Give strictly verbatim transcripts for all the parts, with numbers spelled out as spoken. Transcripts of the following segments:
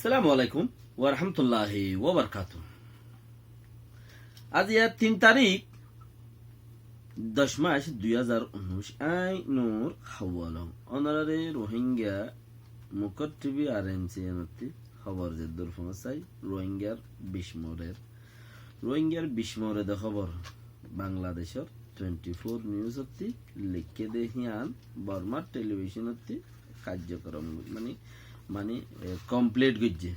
Assalamu alaikum wa rahmatullahi wa barakatuhu. Aijja tin tarík, doc mac, dui házar unnúic, añí Nur Hawalong. Ónorare Rohingya Mukot T V R N C N ottí hóbor zeddúr foóñsai, Rohingyar bic morer Rohingyar bic more de hóbor Bangladecór twenty four News ottí leikké de híyan Bormar telibicon ottí karjokorom, mani, mani, e, komplít goijjé.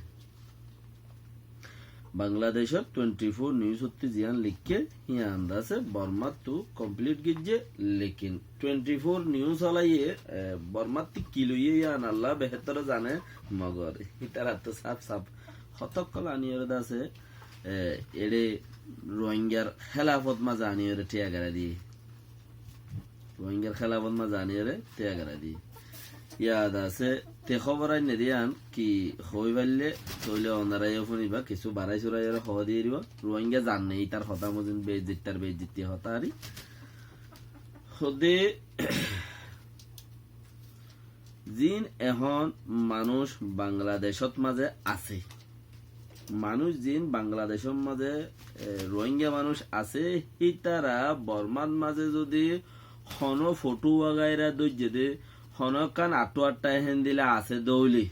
Bangladecór twenty four News ottí ziyán leikké híyan de asé Bormattu komplít goijjé, lekin twenty four News olaye, e, Bormattú ki loiyé híyan Allah behétor zane, mogor ítarattu sáf sáf hotókkol aniyóre de asé, e, eçé Rohingyar hélafot mazé aniyóre thíya garai diyé. Rohingyar hélafot mazé aniyóre thíya garai diyé. Yad asé, te hóbor ainné de yían ki hoói faillé, tóile ónora yó fúniba, kissú barai surai ore hoó diyé riba. Rohingya zanne ítar hotá mozin beijjittar beijjitti hotá ari. Hóde Ziín ehón manúic Bangladecót mazé asé, manúic ziín Bangladecót mazé, e, Rohingya manúic asé, hítara Bormát mazé zudi honó fothó wagaira dóijje dé, honó ekkán aththú aththá héndilla asé dóile,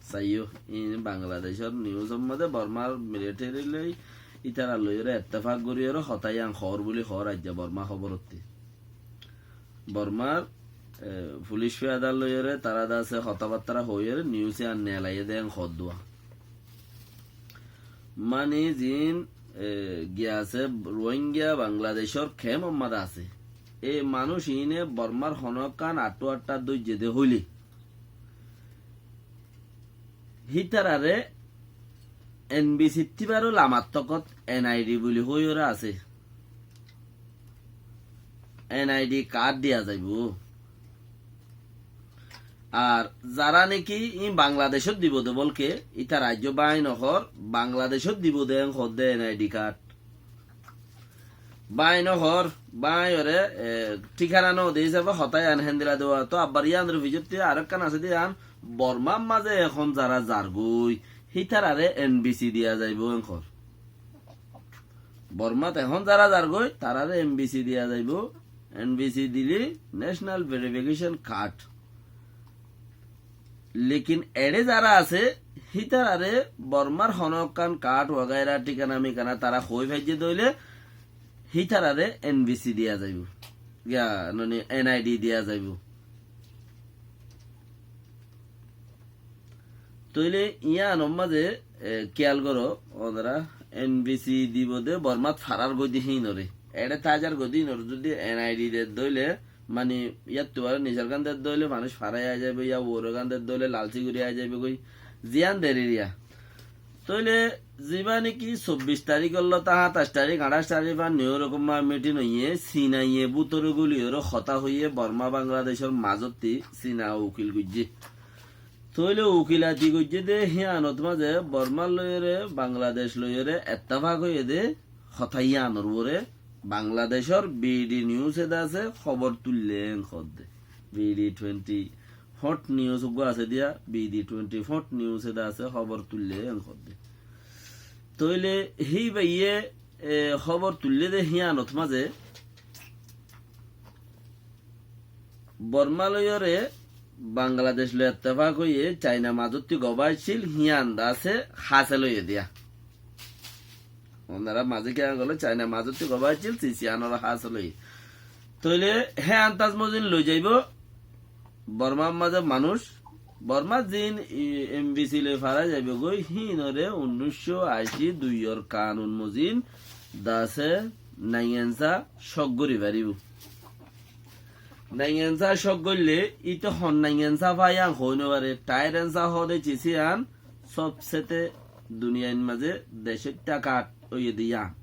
saiyó, iín Bangladecór niusór mazé Bormár militeri loi, ítara loiyóre ettefak goríyoré hotá yían hoór buli hoór aijja Bormá hóborottí. Bormár, e, fulic fiyadar loiyóre tará de asé hotábattára hoóiyoré nius yían neelaiyé dé en hoóddua. Mani ziín, e, giyasé Rohingya Bangladecór kemp ot mazé asé. E manúic iíne Bormár honó ekkán aththú aththá dóijje dé hoilé hítararé N B C ttí baró lamattókot N I D buli hoóiyoré asé. N I D kaád diya zaibou. Ar zará néki iín Bangladecót dibou dé bólke, ítara aijjó báñgi nohoór, Bangladecót dibou dé en hoódde N I D kaád. Báñgi nohoór, báñgi oré, e, thíkana nodé hísafe hotá yían héndilla dé. Tóu abbar yíanor fisótti arekkán asé dé yían, Bormár mazé ehón zará zargói, hítararé N B C diya zaibou en hoór. Bormát ehón zará zargói, taráre N B C diya zaibou, N B C dilé National Verification Card. Lekin eçé zará asé, hítararé Bormár honó ekkán kaád wagaira thíkana mikana tará hoói faijjé dóile, hítararé N B C diya zaibou. Giya, noni, N I D diya zaibou. Tóile yíanor mazé, e, kiyal goró, ónora N B C dibou dé Bormát farar goidí híinoré. Eçé tazar goidí híinoré zudi N I D de dóile, mani, yáttu baró nisargán de dóile manúic farai aái zaibou, yá uoregán de dóile lalsí gorí aái zaibou goi, ziyán deríriya. Tóile zibá néki sobbic tarík ólla, háñtaic tarík, añçáic tarík fán Niu Yorkot mazé mitin óiye, Sinaye bútore gúliyoré hotá hoiyé Bormá Bangladecór mazótti Sina ukil goijjé. Tóile ukilati goijjé dé híanot mazé Bormá loiyóre, Bangladec loiyóre ettefak óiye dé hotá yíanor uore Bangladecór B D News e de asé hóbor tuillé en hoódde. B D twenty four News uggúa asé diya, B D twenty four News e de asé hóbor tuillé en hoódde. Tóile híbayé, e, hóbor tuillé dé híanot mazé Bormá loiyóre Bangladec loi ettefak óiye Caina mazótti gobá accíl, híyan de asé hásel óiye diya. Ónora mazé kiyá goillé, Caina mazótti gobá accíl, sisiyánor hásel óiye. Tóile hé antaz mozin loi zaibou Bormár mazé manúic, Bormát ziín, i, N B C loi farai zaibou goi, híinoré unnúiccó ací duiyor kanun mozin de asé naingensa cók gorí faribóu. Naingensa cók goillé, íte hon naingensa fa yían hoói nofaré. Thair ensa hoóde cis yían sóbsete duniyair mazé decóitta kaád óiye dé yían.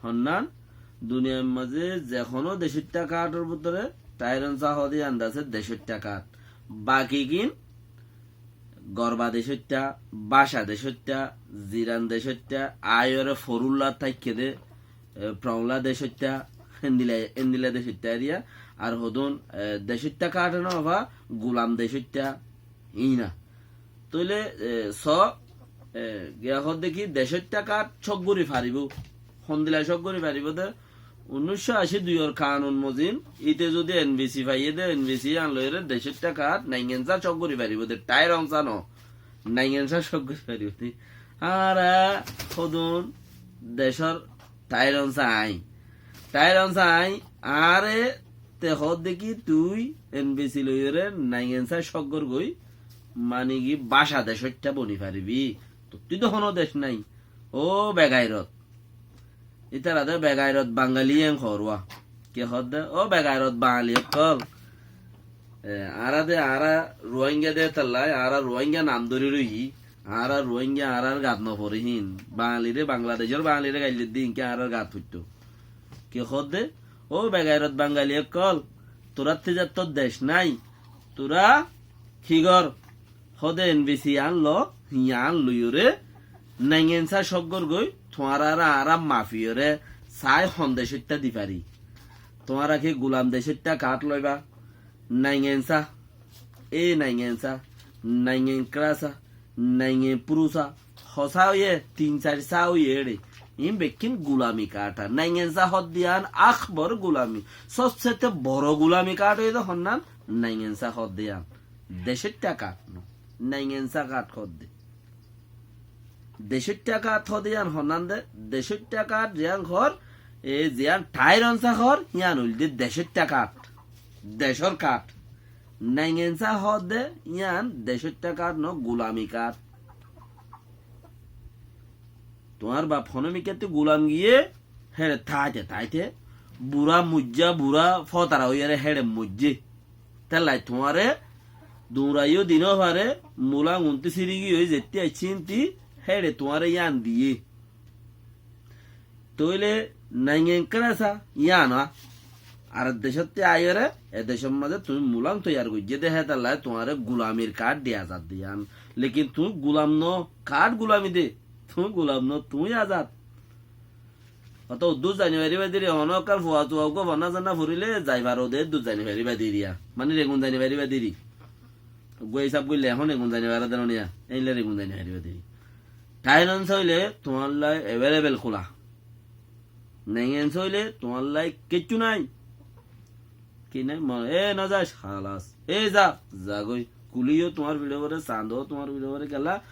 Honnán, duniyair mazé ze honó decóitta kaátor bútore thair ensa hoóde yían de asé decóitta kaád. Baki gín Gorba decóitta, Báca decóitta, Ziran decóitta, aáiyoré forúlla táikke dé, e, Froñla decóitta, héndilla, héndilla decóitta eriya, ar hodún, e, decóitta kaáte nofa, Gulam decóitta, iína. Tóile, e, só, e, giya hoódde ki decóitta kaát cók gorí faribóu. Hondila cók gorí faribóu de, unnúiccó ací duiyor kanun mozin, íte zodi N V C faiyé de, N V C yían loiyóre decóitta kaát naingensa cók gorí faribóu de, tháir onsa no, naingensa cók gorí faribóu de. Añára hodún decór tháir onsa aññí. Tháir onsa aññí, añáre te hoódde ki tui N V C loiyóre naingensa cók gorgói, mani ki báca decóitta boni faribí. Tottú de honó dec nái. Ó begairot. Ítara de begairot Bangali en hoór. Ki hoódde? Ó begairot Bangali ókkol. E, añára de, añára Ruáinga de hétallá, añára Ruáinga nam dóri roiyí. Añára Ruáinga añárar gat noforé híin. Bangalire, Bangladecór Bangalire gail didde híin ki añárar gat foittóu. Ki hoódde? Ó begairot Bangali ókkol, turáttu zattóu dec nái. Turá ki gor? Hoódde N V C yían lo, yían loiyóre naingensa cók gorgói, tuáñrare añára mafiyoré saái hon decóitta di fari. Tuáñra ki gulam decóitta kaát loibá? Naingensa, e naingensa, naingenkrasa, naingenpurusa, hosá óiye, tin sair sá óiye éçe. Iín bekkín gulami kaát. Naingensa hoódde yían akbor gulami. Sobsete boro gulami kaát óiye de honnán? Naingensa hoódde yían. Decóitta kaát no. Naingensa kaát hoódde. Decóitta kaát hoódde yían honnán de, decóitta kaát ziyán hoór, e ziyán tháir onsa hoór, yían óilde decóitta kaát. Decór kaát. Naingensa hoódde yían decóitta kaát no, gulami kaát. Tuáñr baf honó mikkátti gulam giyé, héçe táite táite, burá muijjá, burá fótara óiyore héçe moijjé. Téllai tuáñre duñraiyó di no fare, muláng untí sirigiyói zettí aiccé íntí, héçe tuáñre yían diyé. Tóile naingenkrasa yían a. Ar decótti aiyóre, e decór mazé tuñí muláng toiyar goijjé de, hétallai tuáñre gulamir kaát di azad de yían. Lekin tuñí gulam no, kaát gulami de. Tuñí gulam no, tuñí azad. Óto uddúr zani faribá diri, honó ekkán fua tua uggúa fonná zanná foríle zai faro de, uddúr zani faribá diri ya. Mani regun zani faribá diri. Uggúa hísab goille ehón regun zani fará de no niya. Éilla regun zani faribá diri. Tháir onsa óile tuáñlla available kula. Naingensa óile tuáñlla kiccú nái. Ki nái? Mo-, e no zais, halas. E za, zagói. Kuli yó tuáñr fiçe uore, sañd ó tuáñr fiçe uore gela.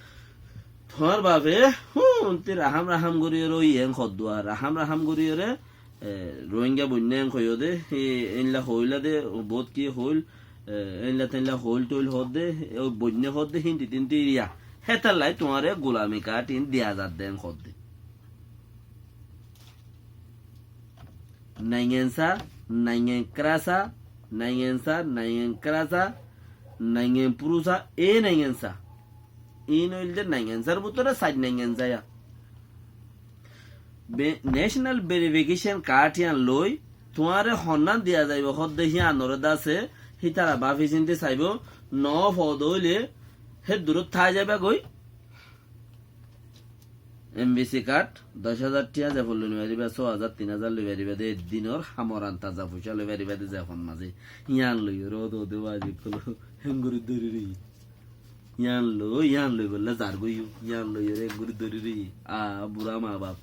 Tuáñr bafe, hú, untí rahám rahám goríyore ói en hoddúa. Rahám rahám goríyore, e, Rohingya boinná en hoiyó de, e, éilla hoóila de, boóut ki hoóil, e, éilla téilla hoóil tóil hoódde, e, boinná hoódde, hínti tínti iriya. Hétallai tuáñre gulami kaát iín diya zadde en hoódde. Naingensa, naingenkrasa, naingensa, naingenkrasa, naingenpurusa, e naingensa. Iín óilde naingensar bútore sair naingensa ya. Be-, National Verification Card yían loi, tuáñre honnán diya zaibou hoódde híanoré dase, hítara báfi sinti saibou, noó foódo óile, hé durót tái zaibá goi. N V C card, doc házar thiañ ze fon loi faribá, só házar, tin házar loi faribá de, eddinor hamor antaza foicá loi faribá de, ze fon mazé. Yían loiyóre ódode wázi ókkol héngori dóri roi. Yían loi, yían loi bolla zar goiyó. Yían loiyóre héngori dóri roi. A, burá maa baf.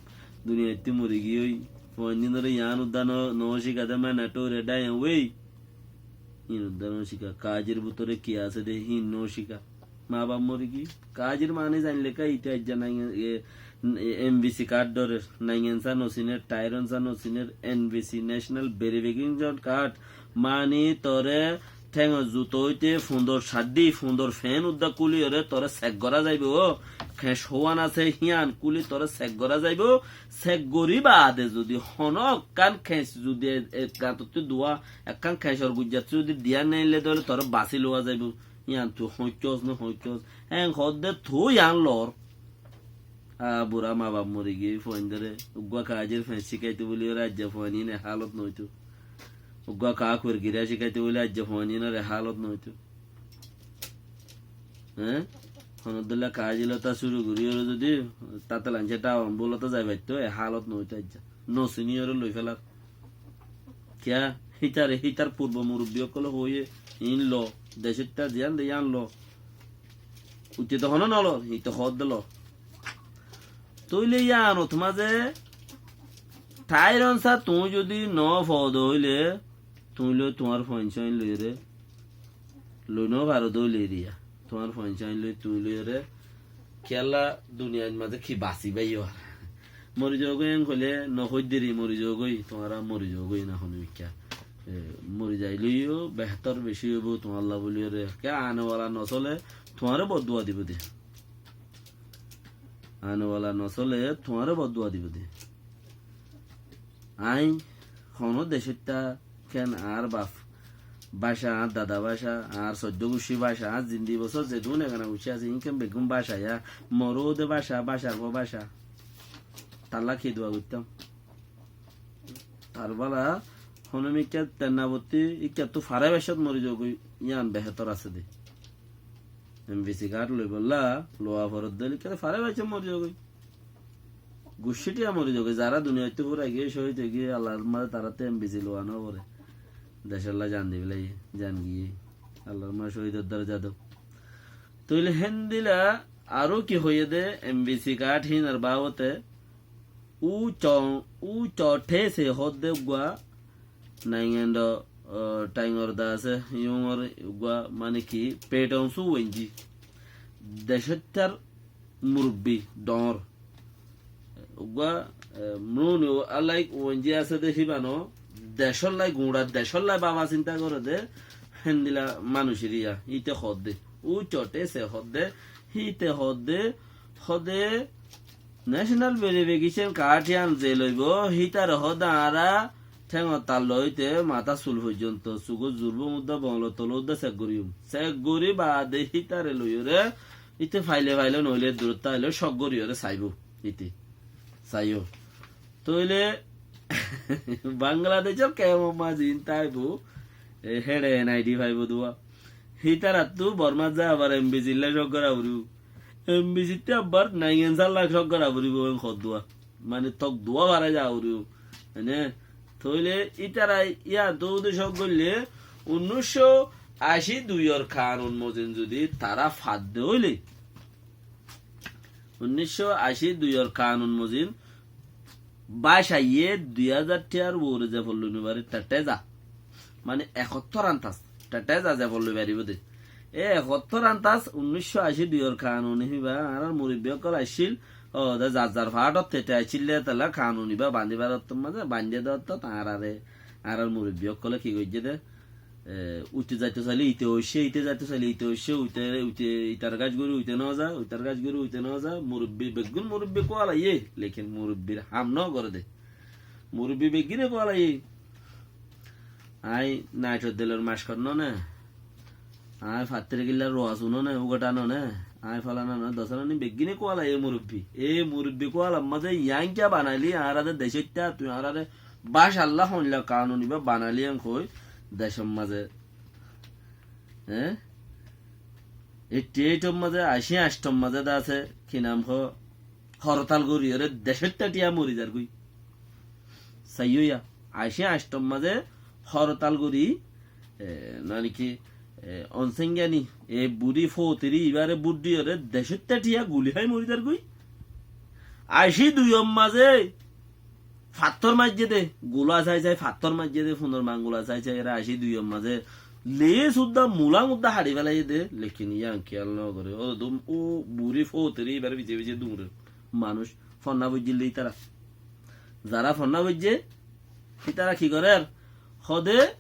Duniyaittú mori giyói. Fuaindinore yían uddá no, no cíka de, mane thóire dháiya wéi. Híin uddá no cíka. Kaájir bútore ki asé de, híin no cíka. Maa baf mori giyói. Kaájir mani zainle ká ite aijja nai, e, e, N V C card dórer. Naingensa no sinér, tháir onsa no sinér, N V C, National Verification Card. Mani tore théngor zuto óite fundor saddí, fundor fén uddá kúliyóre tore sek gorá zaibou. Keñc hoówan asé hían kúli tore sek gorá zaibou. Sek gorí baade zudi honó ekkán keñc zudi e, e, gañtottú duwá ekkán keñcor guijjattú zudi diyá neille dóile tore basí luwá zaibou. Yían tui hoóñiccós né hoóñiccós? Héen hoódde tui yían loór. A, burá maa baf mori giyói, fuaindóre uggúa kaájir feñs cíkaitó bóli yóre aijja fuain iín e hálot noóitou. Uggúa kaákuer girá cíkaitó bóli aijja fuain iínor e hálot noóitou. Eé? Honódilla kaájilóta cúru gorí yóre zudi tátel aincé dháwan búlota zai faittó, e hálot noóitou aijja. Nosiní yóre loi félar. Kiyá? Hítare, hítar furbo murubbi ókkole hoóiye, iín lo, decóitta ziyán de yían lo. Uite to hono no lor, híte hoódde lor. Tóile yíanot mazé thair onsa tuñí zodi no foodo óile, tuñí loi tuáñr fuain suain loiyóre loi no faro de óile eriya. Tuáñr fuain suain loi tuñí loiyóre kiyólla duniyait mazé ki basi faiyó ar. Mori zogói en hoilé no hoidderi mori zogói, tuáñra mori zogói na hono mikká. E, mori zaileyó behétor beci óibo tuáñlla buliyóre. Ke ane wala nosole tuáñre boddua dibo de. Ane wala nosole tuáñre boddua dibo de. Añí hono decótta ken añár baf báca, añár dada báca, añár soiddó guccí báca, añár zindi bosór zedún egana guccí asé, ín ken beggún báca ya, moró de báca, bácar fo báca. Talla ki dua goittám? Tar bála hono mikká tenna bottí, ikkattú fare bacót mori zogói, yían behétor asé de. Em bi si kard loibolla, loa foredde óile ikkattú fare bacót mori zogói. Guccí thiya mori zogói, zará duniyaittú furai giyé, cóhid ói giyé, Allar mazé taráttú em bi si loa no fore. Decólla zan di felaiyé, zan giyé. Allar mazé cóhidor dorja do. Tóile héndilla aró ki hoiyé de, em bi si kard hínar babote, Ú cho-, ú chothé se hoódde uggúa, naingendo, o, thaingor de asé, yúngor uggúa, mane ki, peton su wenji. Decóttar murubbi, dhoóñr. Uggúa, e, mruni u-, alaik wenji asé de híbano, decóllai, guñça decóllai baba sinta goré de, héndilla manúic eriya, íte hoódde. Ú chothé se hoódde, híte hoódde, hoódde, National Verification Card yían ze loibó, hítare hoódde añára théngor talla óite matár sul foijjonto, sukór zurbo uddá, boñlor tola uddá sek goríyum. Sek gorí baade hítare loiyóre, íte faile faile noóile durottú aile cók goríyóre saibó, íte saiyó. Tóile Bangladecór kemor mazé iín táibo, e, héçe N I D faibó dua. Hítarattú Bormát zai abar M B C lla cók gorá foribó. M B C ttú abbar naingan sálla cók gorá foribó, en hoddúa. Mane tok dua barai za foribó. Mane, tóile ítara yíantu zodi cók goille, unnúiccó ací duiyor kanun mozin zodi tará fadde óile, unnúiccó ací duiyor kanun mozin bácaiye dui házar thíyar uore ze folloi no fare, thethe za. Mane ekottor antas, thethe za ze folloi faribó de. E ekottor antas unnúiccó ací duiyor kanun híba, añárar murubbi ókkol accíl, o de zar zar faáthot thethe accíl de, tala kanun íba bañdíbar ottót mazé, bañdí de ottót añárare, añárar murubbi ókkole ki goijjé de, e, uite zaito saile ite oicce, ite zaito saile ite oicce, uite, uite itar gác gori uite no za, uitar gác gori uite no za, murubbi, beggún murubbi kuwalaiyé, lekin murubbir ham no goré de. Murubbi beggúne kuwalaiyé. Aññí naitor delor mackor no né, aññí fattirikillar ruasu no né, ugata no né, aññí falana no né, dosana no né, beggúne kuwalaiyé murubbi. E murubbi kuwalar mazé yián kiya banaili, añára de decóitta, tui añárare bácalla hoilla kanun íba banaili en hoi, decor mazé, e? Eighty eight or mazé, ací añctor mazé de asé, ki nam ho, hortal gorí, ore decóitta thiya mori zargói. Saiyó ya, ací añctor mazé hortal gorí, e, nani ki, e, Onsengyani, e buri fótiri, ibare buri ore decóitta thiya guli hái mori zargói. Ací duiyor mazé, fattór maijjé de, gula sai sai fattór maijjé de, funor mangula sai sai, ere ací duiyor mazé, le suddá, mulang uddá haçi felaiyé de, lekin yián kiyal no goré. O dum, o buri fótiri, ibare fice fice duñrer manúic, fonná foijjé le ítara. Zará fonná foijjé, ítara ki gorér? Hode,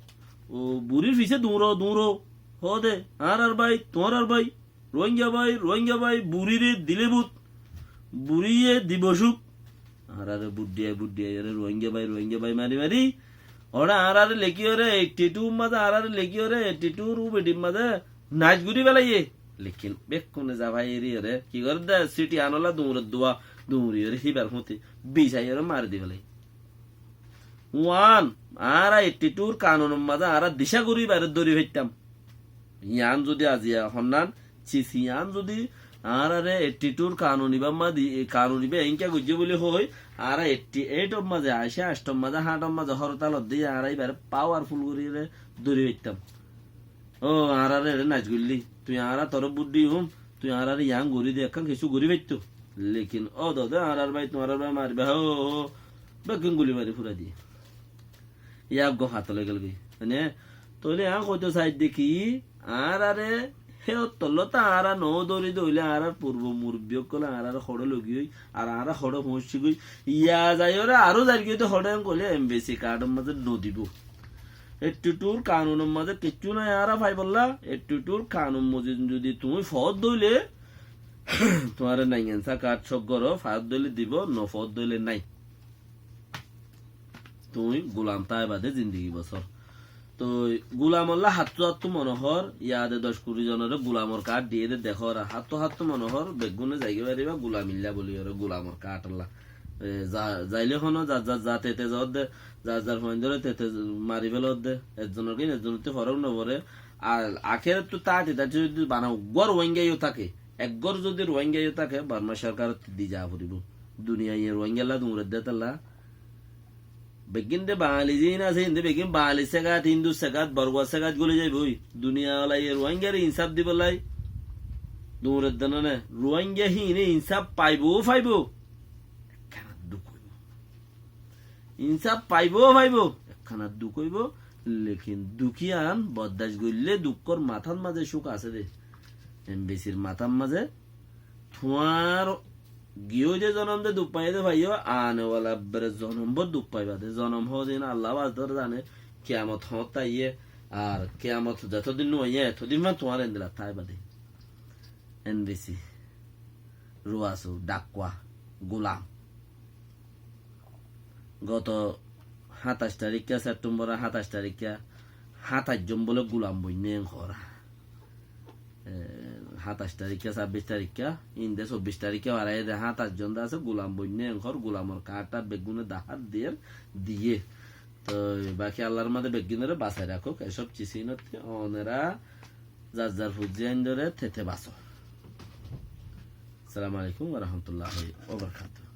o burir fice duñro, duñro. Hode, añárar bái, tuáñrar bái. Rohingya bái, Rohingya bái, burire dile bút, buriye dibo cúk. Añárare bút diyai, bút diyai, ore Rohingya bái, Rohingya bái mari mari. Ore añárare lekiyóre eighty two mazé, añárare lekiyóre eighty two r ubedir mazé nac guri felaiyé. Lekin bekkune zafai eri ore ki goré de, siti anolla duñre dua, duñriyóre híbar fúti bisaiyóre mari di felaiyé. Uán, añára eighty two r kanunor mazé añára dica gori ibare dóri faittam. Yián zodi aziya honnán, cis yián zodi añárare eighty two r kanun ibá ma di, e kanun ibá enka goijjé buli hoi, añára eighty eight or mazé, ací añctor mazé, háñtor mazé, hortalot di añára ibare powerful gori ere dóri faittam. O, añárare ere nac goillí, tui añára tore bút diyum, Tui añáráre yián gorí de, ekkán kessú gorí faittó. Lekin ó dode, añárár bái, tuáñrár bái maribá, hó, hó, beggún guli mari fúrai diye. Yá eggúa fatol ói gelgói. Mane, tóile añí hoitó saidde ki, añáráre hé ottollót añára no dóri de óile añárár purbo murubbi ókkole añáráre hoçé loi giyói, ar añára hoçé foóñsi goi. Yá zaiyóre aró zair giyói de hoçé en hoilé embesi kaador mazé no dibó. Ettuttur kanunor mazé kiccú nái añára faibolla, ettuttur kanun mozin zodi tuñí foódde óile, tuáñre naingensa kaad sóggoró foódde óile dibó, no foódde óile nái. Tuñí gulam táiba de zindigi bosór. Toi gulamolla háttú háttú mone hoór, yade doc kuri zonoré gulamor kaad diyé de dekóra, háttú háttú mone hoór, beggúne zaigói faribá gulamilla buli óre gulamor kaadolla. E, za-, zaile hono za-, za-, za tete zoódde, zar zar fuaindóre tete mari félodde, ezzonor gín ezzonottu forók noforé. Ar akérattú táti táti zodi bana uggúa Ruáingga yó táke, eggúa zodi Ruáingga yó táke, Borma sorkarottú di za foribó. Duniyaiye Ruáinggalla duñredde tálla. Beggín de Bangali ziín asé, hín de beggín Bangali segat, Hindu segat, Borgua segat goli zaibói. Duniyawalaiye Ruáinggare insáf dibollái duñredde none. Ruáingga híine insáf faibó, faibó. Ekkána duk óibo. Insáf faibó, faibó. Ekkána duk óibo. Lekin duk yián boddac goillé dukkór matát mazé cúk asé de. Embesir matát mazé tuáñr giyói de zonom de duk faiyó de faiyó, anewala bere zonom bóut duk faiba de. Zonom hoóde hín Allah bas dóre zane, kiyamot hoóñtte aiyé, ar kiyamot zetodin no aiyé, etodin fán tuáñr endilla táiba de. Embesi, ruasu, dhakkua, gulam. Goto háñtaic tarikka, Septembor háñtaic tarikka, háñtaic zon bóle gulam boinné en hoór. E, háñtaic tarikka, sabbic tarikka, inde sobbic tarikka baraiyé de, háñtaic zon de asé gulam boinné en hoór, gulamor kaad beggúne dahár diyer, diyé. Toi baki Allar mazé beggúnoré basai rakók, esob cisinottú onora zar zar fuaindóre tete basó. Assalamu alaikum wa rahmatullahi wa barakatuhu.